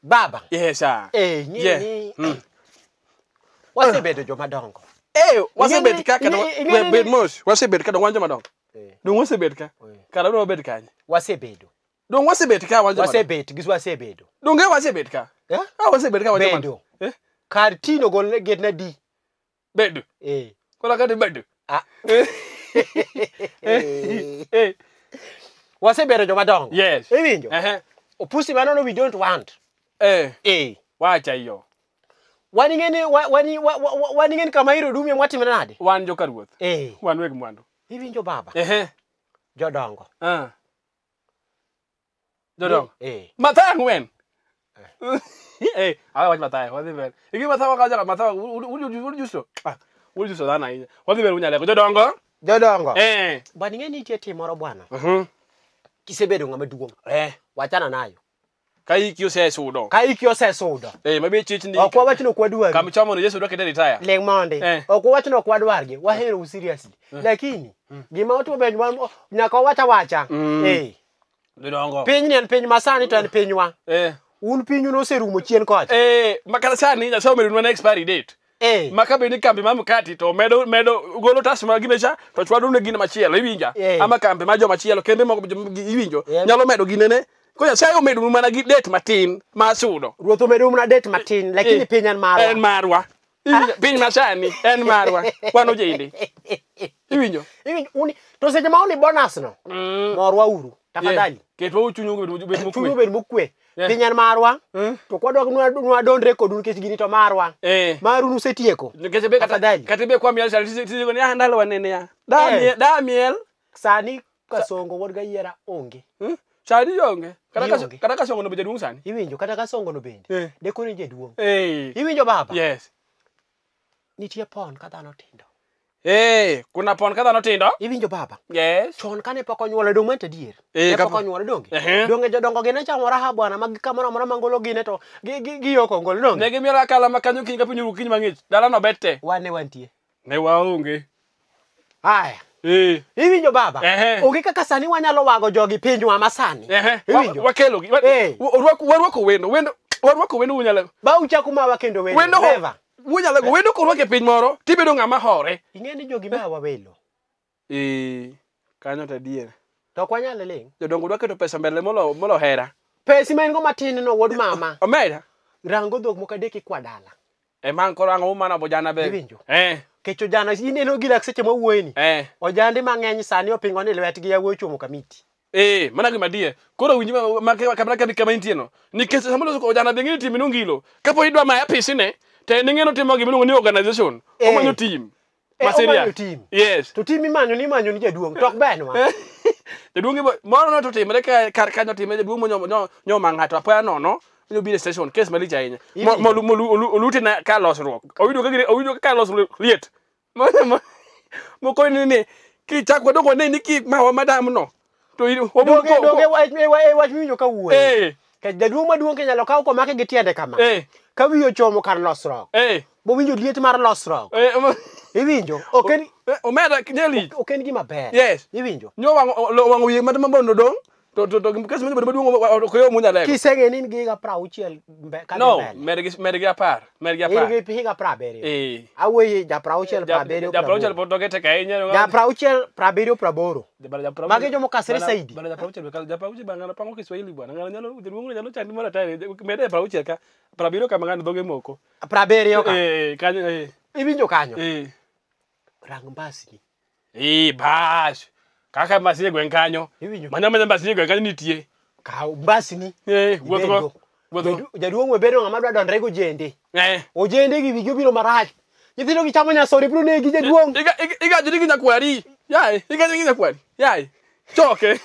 Baba. Yes, ah. Eh, ng'e Yeah. ni wasebedo joma dongo. Eh, wasebet ka kata ing'e bed mos, wasebet ka dong wan joma dongo. Eh. Dong wasebet ka. Eh. Kara dong wabet kanye. Wasebedo. Dong wasebet ka wan joma dongo. Wasebet gi wasebedo. Donge wasebet ka. Eh? Ah, wasebet ka wan joma Bedo. Eh? Kar tino gol getna di. Bedo. Eh. Kora kati bedo. Ah. Eh. Eh. Wasebedo joma dongo. Yes. Iwinjo? Eh. Opusi manono we don't want. Eh. Eh. Wacha iyo. Wan ing'e ni wan ing'e ni kama iro dumie mwatimre nade? Wan joka ruoth. Eh. Wan weg mwandu. Iwinjo baba? Ehe. Jodongo. Ah. Jodongo. Eh. Mathayo ang'wen. Eh, awe wach Mathayo, wadhi mbele. Igi Mathayo wakaja Mathayo ujuso. Ah, ujuso dhana ahinya. Wadhi mbele unyaleko. Jodongo. Jodongo. Eh. Bwana ing'e ni nitie tim moro bwana. Mhm. Kisebedo ng'ama duong'. Eh. Wachana nayo. Ka iki osesudo. Ka iki osesudo. Eh, mabe chich ni. Ok wawach ni ok wadwari. Kama chomo ni Yesu dwa kete retire. Ling' mondi. Eh. Ok wawach ni ok wadwargi. Wahero seriously. Lakini gima otimo ber nyaka wawach awacha. Eh. Jodongo. Pinyni en piny masani to en pinywa. Eh. Un pinyu noserumo chien kocha. Eh, makata sani Nyasaye omedonwa na expiry date. Eh. Maka bed ni kambi mar mkati to medo medo golo tas mar gine cha to chwado ne gine machielo iwinja. Eh. Ama kambi mar joma chielo kembe moko iwinjo Yeah. nyalo medo ginene. Ko Nyasaye omedonu mana gi date matin mar sudo. Ruoth omedo mana date matin lakini Eh. piny en marwa. En marwa. Iwinjo? Piny masani en marwa. Wan ojende. Iwinjo? Iwinjo uni to seche ma uni bonus no. Morwa uru tafadhali. Ketwa chunyu obed Chunyu mokwe. obed mokwe. Yeah. Piny en marwa. Mm. To kwadok nwadondre kodu nikech gini to marwa. Eh. Maru nusetieko. Nikech be kata Tafadhali. kata be kwa miel sani tigo ni ah ndalo wanene ya. Da Eh. miel da miel. Sani Kasongo wuod Gayiera onge. Hmm? Sani onge. Kata ka Gionge. kata ka songo no be jaduong' sani. Iwinjo kata Kasongo no bende. Eh. Dekoni jaduong'. Eh. Iwinjo baba? Yes. Nitie pon ka dhano tindo. Eh, kuna pon ka dhano tindo? Iwinjo baba? Yes. Chon kane pok onyuolo dong' mano to adier. Eh, Ne pok kapo- onyuolo donge. Ehe. Donge jodongo gi ne chamo raha bwana mag kamoro amora ma ngolo gine to giyoko ngolo donge. Ne gimielo akala ma kanyo kiny ka piny oru kiny mang'ich. Dala no bet te. Wan ne wantie. Ne waonge. Aya. Eh. Iwinjo baba? Ehe. Onge kaka sani wanyalo wago jogi pinywa masani. Ehe. Iwinjo? Wakelo gi. Eh. Warwako wendo. Wendo warwako wendo unyalo. Ba uchako mawa kendo wendo. Wendo Never. unyalo go wendo korwako e piny moro tibedo ng'ama hore. Ing'e ni jogi mawa welo. Eh. Kanyo to adier. To ok wanyal ling'. Jodongo dwa keto pesa mbele molo molo hera. Pesi ma in go matin no wuod mama. Omera. Rango dhok moko adek ikwa dala. E man koro ang'o mana bojana be. Iwinjo? Eh. Kech ojana ineno gila seche mawuoyeni. Eh. Ojande mang'eny sani opingo ni lwetgi yawuoyi ochomo kamiti. Eh, mana gima adier. Koro winji ma kama kama kama intie no. Nikech sama loso ojana be ng'eni timi nongilo. Kapo idwa maya pisine, to en ing'eno timo gima iluongo ni organization. Eh. Omanyo team. Eh, Ma serious. omanyo team. Yes. To tim imanyo ni imanyo ni jaduong' to ok benwa. Jaduong' ibo moro no to timre ka kar kanyo timre jaduong' monyo nyo nyo ma ng'ato apoya nono. Nyo biro e station case malich ahinya. Iwinjo? Mo mo olute na ka losruok. Oyudo ka gine oyudo ka losruok liet. Moko ni kichak wadongo ne ni ki ma wa madam no. To Donge donge wach miwinjo ka wuoyo. Eh. Kech jaduong' maduong' kinyalo kaw komake gi tiende kama. Eh. Ka wiye ochomo kar losruok. Eh. Bowinjo liet mar losruok. Eh, Iwinjo? Ok en omera nyeli. ok en gima ber. Yes. Iwinjo? Nyo wang' wiye mata mabondo dong'. To to to kes mane maduong' ok yo munya lego. Kiseng'e ni in gi higa 60 kadhi No, mbele. med gi 10, med gi In 10. gi higa 70. Eh. Awuoye ja 60, 70, Ja 60 80. pod doge tek ahinya. Ja 60, 70, 80. 80. Magi jomokasre saidi. Bana ja 60 ja 60 bana ng'ano pango Kiswahili bwana. Ng'ano nyalo jaduong' nyalo chandi moro atari. Med e 60 ka. 70 kama ng'ano dhoge moko. 70 ka. Eh, kanyo eh. Iwinjo kanyo? Eh. Rang mbasni. Eh, bas. Kaka mbasni e gweng' kanyo. Iwinjo? Manya manya mbasni e gweng' kanyo nitie. Kaw mbasni. Eh, wuoth go. Ibedgo. Wuoth go. Jaduong' we bedo ng'ama dwa donjre gojende. Eh. Ojende gi wigi obiro marach. Nyithindo gi chamo nyasore biro negi jaduong'. Igajri gi nyakwari. Yaye, igajri gi nyakwari. Yaye. Choke.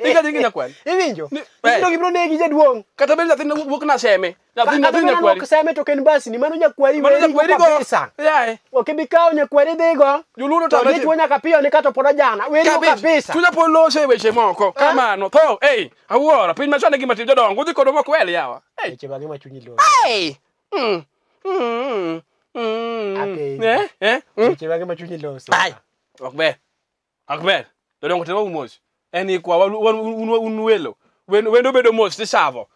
Igajri gi nyakwari. Iwinjo? Ni- Nyithindo gi biro negi jaduong'. Kata bed nyathini wuok na seme. Nyathini Kata nyathini mana nyakwari. nok seme to ok en mbasni, mano nyakwari Mano weri go nyakwari go. kabisa. Yaye. Ok ibi kawo nyakwari dhigo. Joluo To tamre. dichuo nyaka piyo ni kata pod ojana. Weri go kabisa. Chunya pod loso e weche moko. Kamano. Tho, ei, awuoro. Piny machon e gima tim jodongo. Udhi kodwa mok wel yawa. Ei. Weche mage ma chunyi loso. Ei. Mm. Mm. Mm. Apenji. Eh, eh. Mm. Weche mage ma chunyi loso. Ai. Ok ber. Ok ber. Jodongo timo mos. En ikwa un welo. Wendo bedo mos tisavo.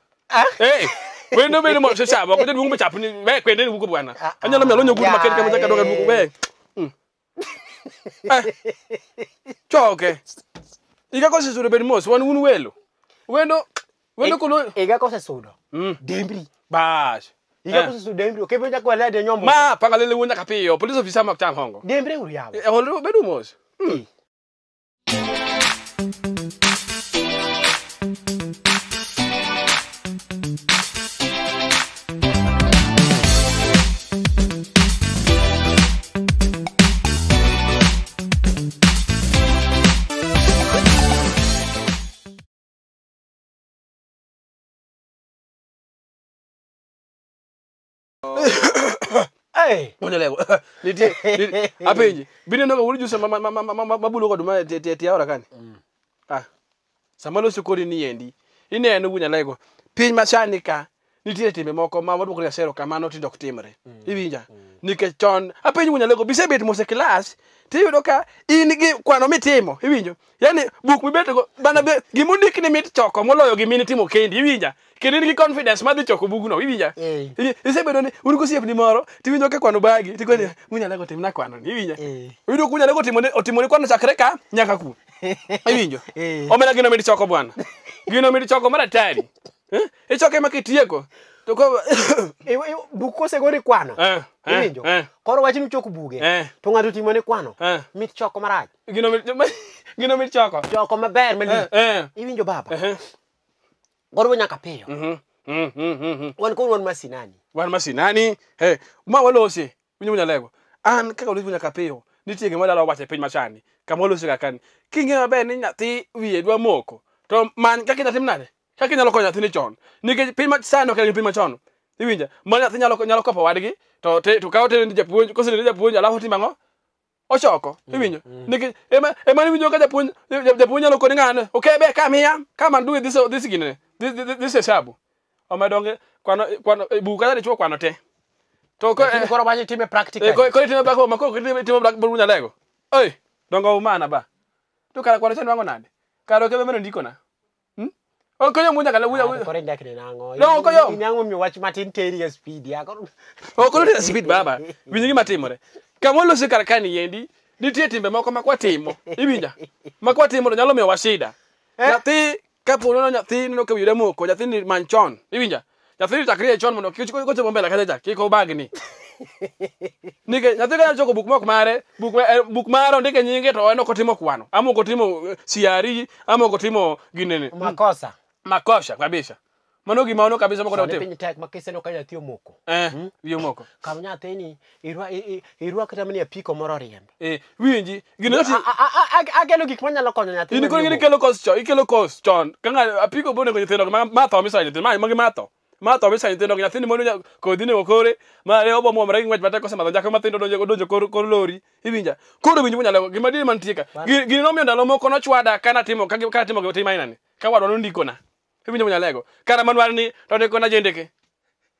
Eh. Wendo bedo mos sechabo, ko jaduong' be chapni, we kwende ni buko bwana. Anyalo miyo alonyo gudu maket kama chaka doga buko we. Eh. Choke. Iga kosesudo bed mos, wan un welo. Wendo wendo kulo Iga kosesudo. Dembri. Bas. Iga kosesudo dembri. Okepo nyaka wala de nyombo. Ma pangalele wuon nyaka piyo, police officer mak cham hongo. Dembre uru yawa. Eh, holo bedu mos. Eh. Onyelewo. Nitie apenji. Bineno ka wuod jusa mabulo kod ma tie aora kani. Ah. Sama loso kodi ni endi. Ineno wuon Nyalego. Piny masani ka nitie timbe moko ma waduoko ni asero kamano tinde ok timre. Iwinja? Nikech chon apenji wuon Nyalego bisebet mos e klas tiyudo ka in gi kwano mitimo. Iwinjo? Yaani buk mibetgo bana be gimondik ni mit choko moloyo giminitimo kendi. Iwinja? Kendo in gi confidence madhi choko bugno. Iwinja? Isebedo ni un gosiepni moro tiwinjo ka kwano bagi tikoni wuon Nyalego timna kwano ni. Iwinja? Iyudo ka wuon Nyalego otimone kwano chakre ka nyaka ku. Iwinjo? Omera gino mit choko bwana. Gino mit choko mar atari. Ichoke ma kitieko to ko Buk kosegori kwano. Iwinjo? Koro wach ni uchoko buge. To ng'ato otimone kwano. Mit choko marach. Gino mit choko. Choko maber malich. Iwinjo baba? Koro nyaka piyo. Wan koro wan masinani. Wan masinani. Ma walosi. Winjo Nyalego. An kaka walosi nyaka piyo. Nitie gima dala wacho e piny masani. Kama walosi kaka ni. King'eyo maber ni nyathi wiye dwa moko. To many kaka inyalo tim nade? Kaka inyalo konyo nyathini chon. Nikech piny masani ok en piny machon. Iwinja? Ma nyathi nyalo kopo wadgi to kawo tere ni japuonj, kosenene ni japuonj alafu otimo ang'o? Ochoko. Iwinjo? Nikech ema iwinjo ka japuonj nyalo koni ng'ane, okay be come here, come and do this ginene. This hesabu. Omedonge kwano buk kata dichuo kwano te. To ko koro wacho time practically. Koro itime blackboard ma koro itime blackboard Nyalego. Oi, dongo umana ba. To kara kwano chon wango nade? Kara okebe meno ndikona. Okoyo munya kala wuya. Koro indakne nang'o? No, okoyo. Inang'o miyo wach matin teri e speed ya. Okoyo teri e speed baba. Winji gima timore. Kama waloso kar kani yendi, nitie timbe moko ma kwatimo. Iwinja? Ma kwatimo to nyalo miyo wa shida. Nyathi kapo nono nyathi neno ka wiye moko, nyathi ni many chon. Iwinja? Nyathi ni chakre chon mondo kik kochopo mbele kacha cha, kik obagni. Nikech nyathi ka choko buk mok mare, buk mare ondike nyinge to en ok otimo kwano. Ama ok otimo CRE, ama ok otimo ginene. Makosa. Makosa kabisa. Mano gima ono kabisa moko otimo. Piny tek ma kiseno ka nyathi omoko. Wiye omoko. Kaw nyathini irwa kata mana apiko moro riemb. Winji, gino oti akelo gik manyalo konyo nyathi. In koro gini kelo kos chon, ikelo kos chon. Ka ng'a apiko bonego nyithindo ma tho misa nyithindo, ma gi matho. Ma tho misa nyithindo nyathini mondo kodhi nego kore, ma re obo muomre gi ng'wech matek kosemadho njako mathindo donjo kor lori. Iwinja? Koro winji Nyalego gima dini mantie ka. Gini nomiyo ndalo moko nochwada kana timo ka timo gima timo ainani. Ka wadwa nondikona. Iwinjo Nyalego. Kara manwar ni to ondikona jendeke.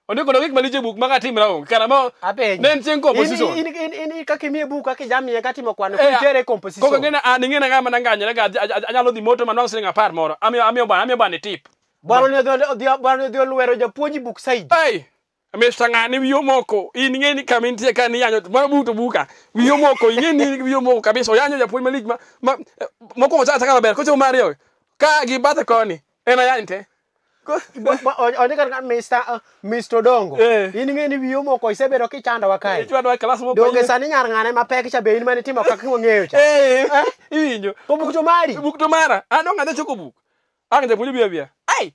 Ondikona gik malich e buk ma katimra onge. Kara ma ne en chieng' composition. In kaka imiye buk kaka ijamiye katimo kwano kitere composition. Koko ng'ena an ing'ena ng'ama nanganyore ga anyalo dhi moto manwang' siling 10 moro. Amiyo bwana tip. Bwana odhi olwero japuonj buk saidi. Ei! Mr. Ng'ani wiyi omoko. In ing'e ni kama intie ka ni yanyo mano buk to buka. Wiyi omoko, ing'e ni wiyi omoko kabisa. Oyanyo japuonj malich ma mokwongo chaka chaka maber. Kochopo mar ariyo ka gi bathe koni en ayany te. Ondiko ka Mr. Odongo. In ing'e ni wiyi omoko isebedo kichandowa kae. Ichwandowa e klas moko. Donge sani nyar ng'ane mapek cha be in mane itimo kaka wang'eyo cha. Iwinjo. To buk to mari. Buk to mara. An dong' adhi choko buk. Ang' japuonj obiro abiya. Ai!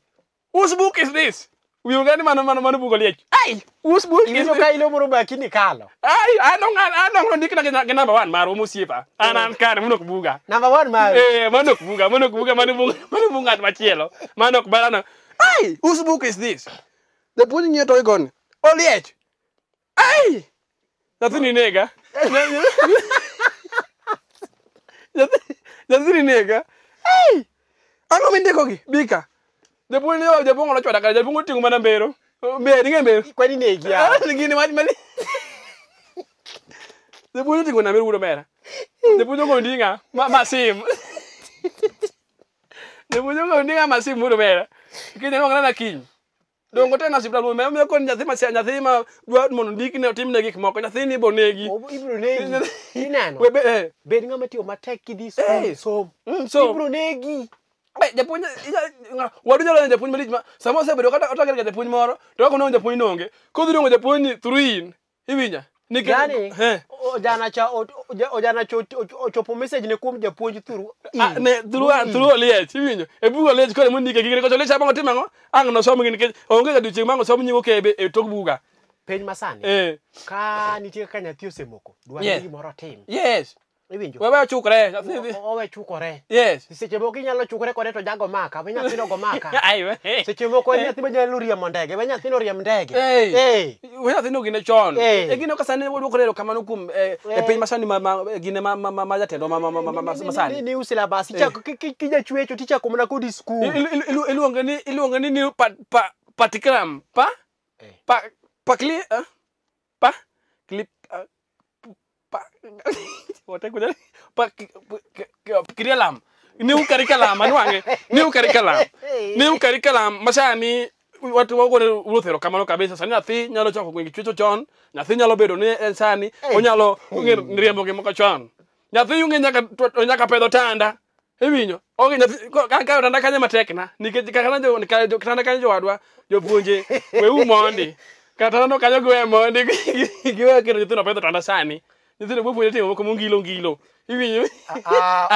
Whose book is this? Wiyo gani mano buk oliech. Ai! Whose book is this? Iwinjo ka ilomoro baki ni kalo. Ai, an dong' ondikna gi number 1 marwa mosiepa. An kare mano ok buga. Number 1 mari. Mano ok buga, mano bug ng'at machielo. Mano ok barana. Ai! Whose book is this? Japuonj ng'iyo toke koni. Oliech. Ai! Nyathini nega. Nyathini nega. Ai! Ang'o mindikogi? Bika. Japuonj ni japuonj nochwada kare, japuonj oting'o mana mbero. Mbero, ing'e mbero? Kwani negi ya. Gini wach mali. Japuonj oting'o na mbero wuod omera. Japuonj ogo nding'a ma sim. Japuonj ogo nding'a ma sim wuod omera. Kiny anwang'na na kiny. Dongo tena osiptal wuon me kon nyathi ma nyathi ma dwa mondo ndikne otimne gik moko nyathini ibo negi. Ibro negi. Ineno. We be Bed ng'ama tiyo matek kidhi skul som. So Ibro negi. Japuonj wadu nyalo neno japuonj malich ma sama osebedo kata otagere ga japuonj moro to kaka oneno japuonj no onge kodhi dongo japuonj ni through in iwinja nikech Yani ojana cha ojana cha ochopo message ne kuom japuonj through in. Ne through through oliech iwinjo e bug oliech kore mondike gigene kocho oliech abang'o timo ang'o ang' nosom gi nikech onge ga odiochieng' ma ang' osom nying okebe e tok buga. Piny masani ka nitie kaka nyathi osemoko dwar ni gimoro otim. Yes. Iwinjo. Wewe chukre nyathi dhi. Owe chukore. Yes. Seche moko inyalo chukre kode to jago maka, we nyathino go maka. Aiwe. Seche moko en nyathi manyalo riembo ndege, we nyathino riemb ndege. We nyathino gine chon. E gino ka sani wadwoko erokamano kuom e piny masani ma gine ma jatendwa ma sani. Ni syllabus ichako kijachwecho tichako mana kodi skul. Iluonge ni patikram pa pa pa kli pa clip pa wate pa curriculum new curriculum anwange new curriculum new curriculum masani watu wagone ruoth erokamano kabisa sani nyathi nyalo chako gweng' chwecho chon nyathi nyalo bedo ni en sani onyalo riembo gimoko chon nyathi onge nyaka pedho tanda iwinjo onge nyathi ka tanda kanyo matek na nikech kaka tanda kanyo jowadwa jopuonje weuru mondi kata no kanyo giwe mondi giwe keto nyithindo pedho tanda sani nyithindo bopuonje timo moko mongilo ngilo iwinjo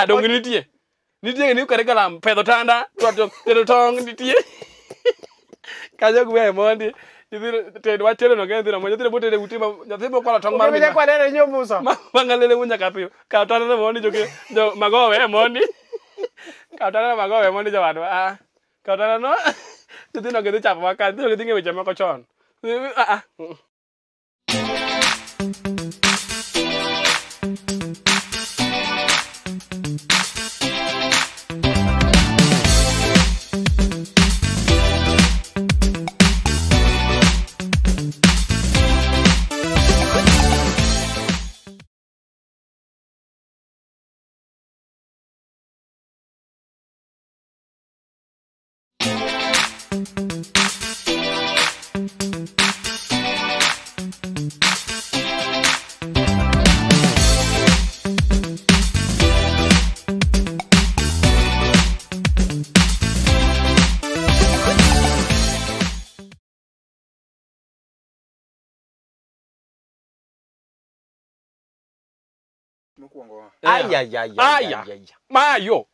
donge nitie nitie ni curriculum pedho tanda tedo tong' nitie kanyo giwe mondi nyithindo tedo watedo no nyithindo mo nyithindo botedo ute ma nyathi bokwalo tong' mar minwa kwanene nyombuso mangalele wunya kapiyo kaw tanda mondi jo magowe mondi kaw tanda magowe mondi jowadwa kaw tanda no nyithindo gidhi chapo wa ka nyithindo gidhi ng'e weche moko chon. Aya mayo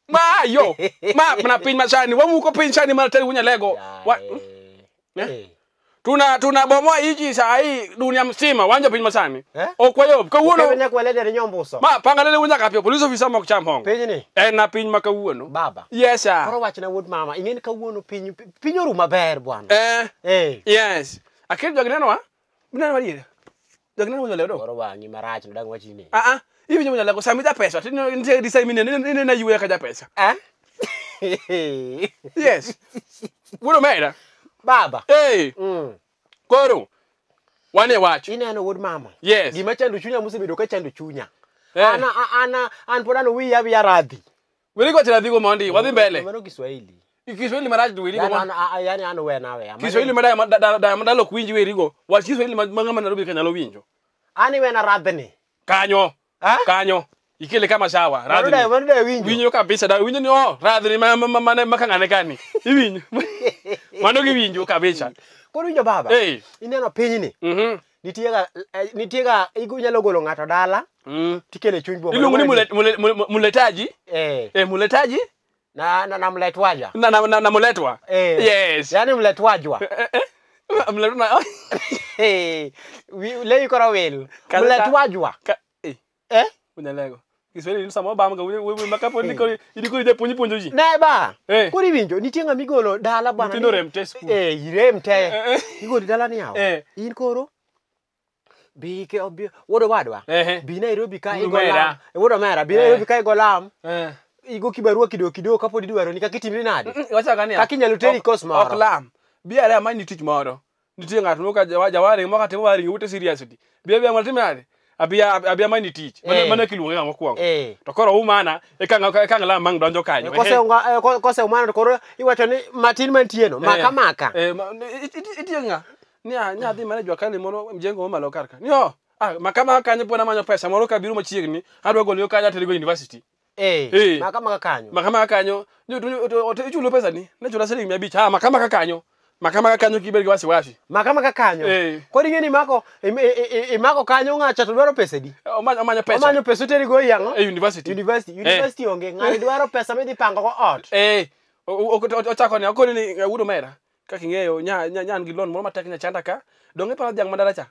mayo ma na piny masani wamuko piny sani mar teri wunyalego tuna tunabomoa hiji saa hii dunia mzima wanja piny masani ok wayob kawuono ma pangalele wunya kapio police officer mok cham hongo piny en na piny ma kawuono baba. Yes sir. Koro wachna wuod mama ing'eni kawuono piny piny orumo maber bwana. Yes akel jogi nenowa mineno adier jogi neno wunyalego koro wang'i marach no dang' wachni. Iwinjo wunyalego sami ja pesa nitie disai minene inena yweyo ka ja pesa. Yes. Wuod omera baba. Koro wan e wach ineno wuod mama. Yes. Gima chando chunya mosebedo ka chando chunya. An pod an wiya wiya radhi. Werigo wacho radhigo mondi wadhi mbele. Mano Kiswahili. Kiswahili marach to werigo. Yani an wena weya. Kiswahili ma dala ok winji werigo. Wach Kiswahili ma ng'ama Nairobi ka nyalo winjo. An iwena radhni. Kanyo. Kanyo. Ikele kama sawa radhni. Winjo kabisa da winjo ni radhni ma kang'ane kani. Iwinjo. Mano giwinjo kabisa. Koro winjo baba. Ineno pinyni. Nitie ga inyalo golo ng'ato dala tikele chuny boma. Iluongo ni muletaji. Muletaji. Na mletwaja. Na muletwa. Yes. Yani mletwajwa. Mletwa. Leyi koro wil. Mletwajwa. Unyalego. Kiswahili ni sama bamga we makapo ndiko idiko japuonj puonjo ji. Ne ba. Koro iwinjo nitie ng'ama igolo dala bwana. Nyithindo rem te skul. Irem te. Igolo dala ni yawa. In koro bi ke wuod owadwa. Bi Nairobi ka igo lam. Wuod omera bi Nairobi ka igo lam. Igo kibarua kidogo kidogo kapod idwaro ni kaka itimri nade. Kaka inyalo teri kos moro. Ok lam. Bi are amany tich moro. Nitie ng'at moko jawari moko timo waring ute seriously. Bi abi amalo timo nade. Abia mani tich. Mana kiluonge ng'ama mokwongo. To koro umana e ka ng'ala mang donjo kanyo. Kose umana to koro iwacho ni matin mantie no maka maka. Itiyo ng'a? Ni adhi mana jua kali moro mjengo malo kar ka. Ni o maka maka kanyo pod amanyo pesa moro kabiro machiegni adwa golo kanyo aterigo university. Maka maka kanyo. Maka maka kanyo. Ichulo pesa ni? Ne chula siling 500. Maka maka kanyo. Maka maka kanyo kibed gi wasiwasi. Maka maka kanyo. Koro ing'e ni imako imako kanyo ng'acha to dwaro pesa di. Omanyo pesa. Omanyo pesa oterigo e ang'o? E university. University onge. Ng'ani dwaro pesa midhi pango go ot. Ochako ni okoni ni wuod omera. Kaka ing'eyo nya an gi loan moro matek nyachanda ka. Donge iparo dhiang' madala cha?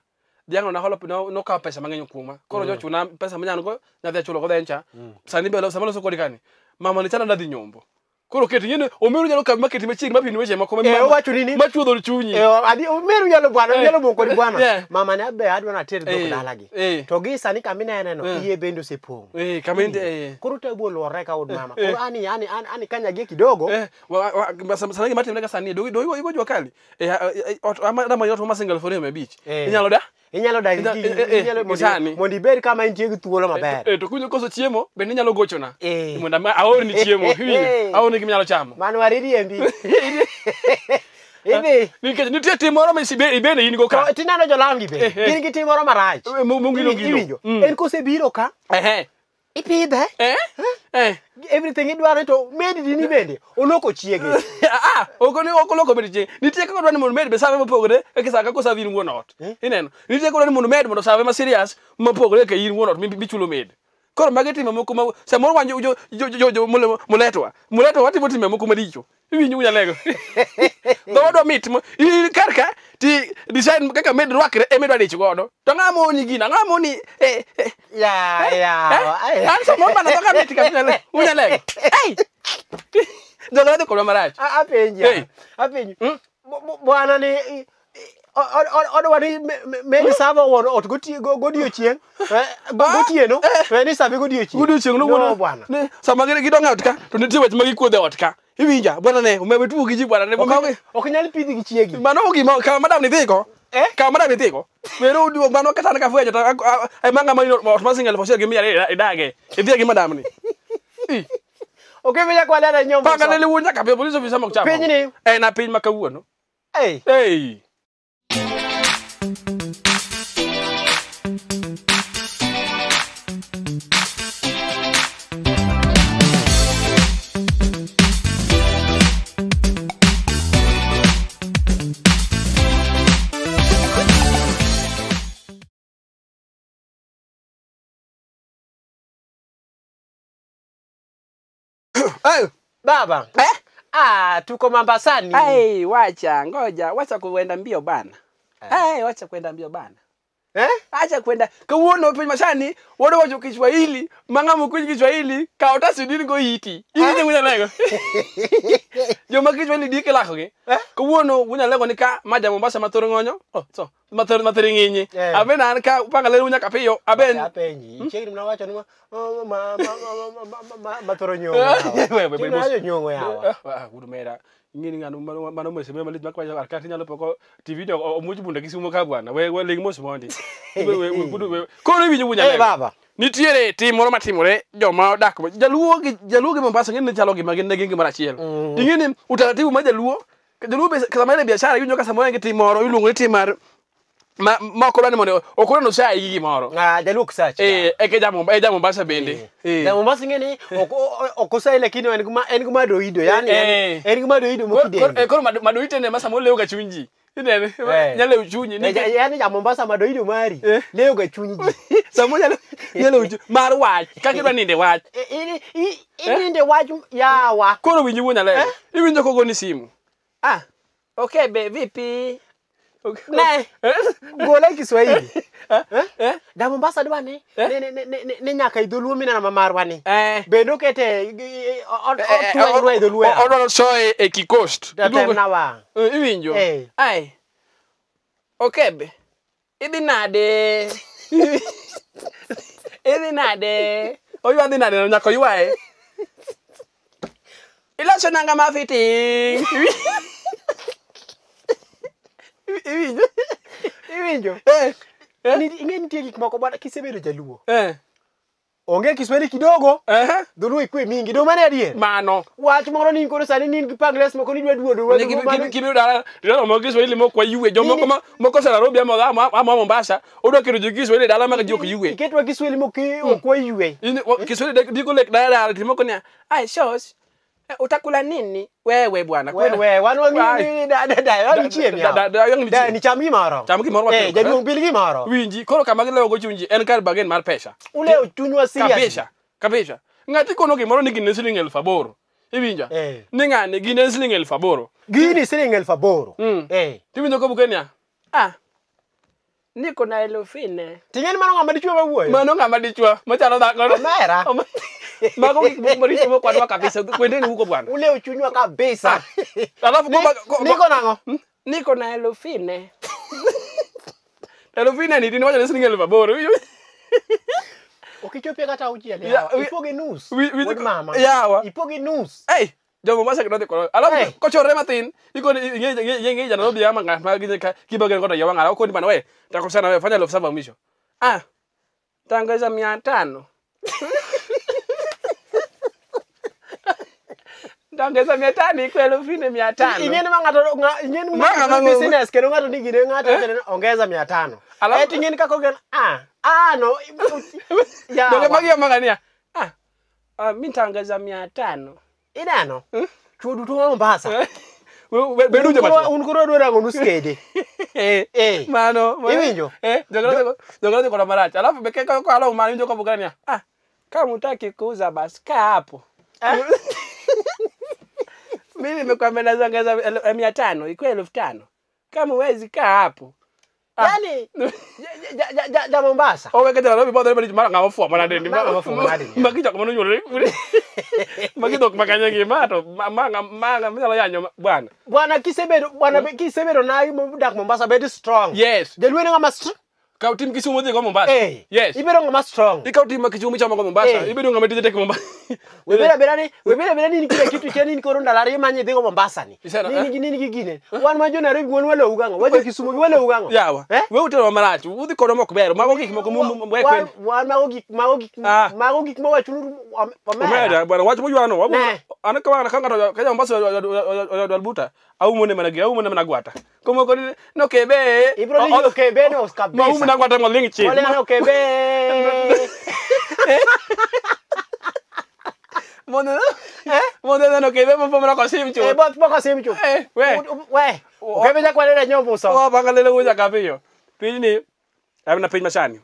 Dhiang' no naholo nokawo pesa mang'eny kuoma. Koro nyochuna pesa manyan go nyadhi achulo go dhencha. Sani be sama loso kodi kani. Mama ni chanda dhi nyombo. Koro keti ng'eni omeru nyalo kawi maketi machiegni mapimni weche moko machuodho chunyi. Adi omeru nyalo bwana nyalo bongo kodi bwana. Mama ne abe adwa nater dhok dalagi. To gi sani kama inene no iye bende osepong'. Kama inde Koro tabu oluorre ka od mama. Koro ani ani ani kanyagie kidogo. Sani gima timre ka sani do igo jua kali. Ama ot ma single for 500. Inyalo da? Inyalo dak inyalo mondo ibed kama intie gi thuolo maber. To kunyo koso chiemo bende inyalo gochona. Mondo aorni chiemo. Aorni gima inyalo chamo. Mano waririembi. Idhi. Nikech nitie tim moro ma ibende in go ka. Tineno jolam gi bende. Gin gi tim moro marach. Mongilo gilo. Iwinjo. En kosebiro ka. Ipidhe. Everything idwaro to med dini bende oloko chiege. Ok oloko med chiege. Nitie kaka odwa ni mondo med be save mopogore kaka sa kaka osavi in wuon ot. Ineno. Nitie kaka odwa ni mondo med mondo save ma serious mopogore kaka in wuon ot michulo med. Koro magi timbe moko ma samoro wan jo muletwa. Muletwa watimo timbe moko maricho. Iwinjo unyalego. Dhoodwa mit kar ka ti design kaka med rwakre ema idwa dich godo. To ng'ama moni gino, ng'ama moni Ya. An samoro mana dhoga mit ka unyalego. Ei! Jogo dhi kodwa marach. Apenji. Apenji. Bwana ni odwa ni med savo wuon ot godiochieng'. Gotieno. Ni save godiochieng'. Godiochieng' no bwana. Sama gidong' e ot ka to nitie weche ma gikuodho e ot ka. Iwinja bwana ne umewe tuo gi ji bwana ne. Ok inyal pidhi gi chiegi. Mano gima kama madam ni dhigo. Kama madam ni dhigo. Wero mano kata an kafwenyo to ema ng'ama ot ma single 1200 idage. Idhi gi madam ni. Ok iwinja kwa lera nyombo. Panga ne wuon nyaka be police officer mok chamo. Piny ni. En a piny ma kawuono. Ei. Baba. Tuko Mombasani. Ai, wacha, ngoja, wacha kuenda mbio bana. Wacha kuenda mbio bana. Acha kwenda. Kawuono piny masani, wadwa wacho Kiswahili, mang'amo kuny Kiswahili, kaw tas idin go iti. Iwinjo unyalego. Joma Kiswahili dike lako gi. Kawuono unyalego ni ka ma ja Mombasa mathoro ng'onyo. Oh, so mathoro mathoro ng'inyi. Aben an ka upanga ler unyaka piyo, aben. Apenji. Chiegni mna wacho ni ma mathoro nyong'o. Chiegni nyong'o yawa. Wuod mera. Ing'eni ng'ano mano mose malich makwacho kar ka tinyalo poko TV to omuoch bunda gi simu ka bwana. We ling mos mondi. We koro iwinjo unyalego. Baba. Nitiere tim moro matimore joma odak Jaluo gi Mombasa ng'eni chalo gima gin ne gin gimoro achiel. Ing'eni utaratibu mar Jaluo, Jaluo be sama en e biashara iwinjo ka samoro en gi tim moro iluongo ni tim mar ma ok odwa ni mondo ok odwa ni osayi gi gimoro. Jaluo ok sach. Eke ja Mombasa bende. Ja Mombasa ing'eni ok osayi lakini en gi madoido yani en gi madoido mokidendo. Koro madoido ne ma samoro lewo ga chuny ji. Inene nyalo chunyi ni yani ja Mombasa madoido mari lewo ga chuny ji. Samoro nyalo mar wach kaka idwa ninde wach. Ininde wach yawa. Koro winji wuon Nyalego. Iwinjo kogoni simu. Okay be vipi? Ne, gola Kiswahili. Da Mombasa dwa ni ni nyaka idholuo mineno ma marwa ni. Bende okete otweny e dholuo. Odwaro soye e Kikost. Temna Iwinjo. Ai. Okay be. Idhi nade? Idhi nade? Oywa dhi nade nyaka oywaye. Iloso nanga ma fitting. Iwinjo. Iwinjo. Ing'e nitie gik moko bwana kisebedo jaluo. Onge Kiswahili kidogo. Dholuo ikwe mingi. Do mane adier? Mano. Wach moro ni koro sani ni gi pangles moko ni dwa duodo. Kibiro dala, dala moko Kiswahili moko wayue. Jomoko moko sa Nairobi ama Mombasa, odwa keto ji Kiswahili dala ma ji ok yue. Iketwa Kiswahili moko ok wayue. Kiswahili diko lek dala timoko ni ai shosh. Utakula nini? Wewe bwana. Wewe wan wang'eyo da da chiemo ya. Da ni cham gimoro. Cham gimoro. Jaduong' bil gimoro. Winji koro kama gilewo go chunji en kar bargain mar pesa. Ulewo chunywa serious. Kabisa. Kabisa. Ng'ati kono gimoro ni gine siling 8,000. Iwinjo? Ni ng'ani gine siling 8,000. Gini siling 8,000. Tiwinjo kobuke niya? Ah. Niko na 4,000. Ting'eni mano ng'ama dichuo mawuoyo? Mano ng'ama dichuo machalo dhako. Omera. Mago gik maricho mokwadwa kabisa. Kwendeni huko bwana. Ulewo chunywa kabisa. Alafu niko nang'o? Niko na 4,000. 4,000 ni dini wacho ni siling 8,000. Okichopie kata auchiel yawa. Ipoge nus. Wuod mama. Yawa. Ipoge nus. Ei, jo Mombasa kendo dhi alafu kochorre matin, ikoni ing'e ja Nairobi ama ng'at ma kibagen koda yawa ng'ara okoni bana we, takosana wewe fanya 7,000 mwisho. Ah. Tangeza 500. Tangeza 500 iko 4,500. Ing'eni ma ng'ato ing'eni ma business kendo ng'ato ni gine ng'ato ongeza 500. Eh ting'eni kaka ogen no ya. Donge magi magania. Ah. Mi tangeza 500. Ineno? Chuo duto ma Mombasa. Bedu joma. Un koro dwa rango nus kede. Mano. Iwinjo? Jogoro koda marach. Alafu beke ko alo mano winjo kobugania. Ah. Kama hutaki kuuza basi kaa hapo. Mimi nimekwambia naongeza 500 iko 5,000. Kama huwezi kaa hapo. Yaani ja Mombasa. Owe kete Nairobi bodho bali mara ng'ama fuo mana dendi. Magi jok mano nyuolore. Magi dhok makanye gi ma to ma minyalo yanyo bwana. Bwana kisebedo bwana kisebedo na dak Mombasa bedo strong. Yes. Jaluo en ng'ama strong. Kaw tim Kisumu dhi go Mombasa. Yes. Ibedo ng'ama strong. Ikaw tim ma Kisumu ichamo go Mombasa. Ibedo ng'ama tije tek Mombasa. Webera bera ni kila kitu cheni ni koro ndalo ariyo manye dhi go Mombasa ni. Ni ni gine. Wan ma jo Nairobi wan walo ugang'o. Wajo Kisumu gi walo ugang'o. Yawa. We utero marach. Udhi kodo mok ber. Mago gik moko we kwen. Wan mago gik mago gik mago gik ma wachuru omera. Bwana wach moywano. An ka wan ka ng'ato ka ja Mombasa oyudo albuta. Aumo ne mana gi aumo ne mana gwata. Komoko ni no kebe. Ibro ni no kebe no kabisa. Maumo na gwata moling chien. Wale no kebe. Mondo mondo no kebe mo pomra kosim chu. Bo kosim chu. We. We. Okebe jakwanere nyombuso. Wa bangalele uja kapiyo. Piny ni amna piny masani.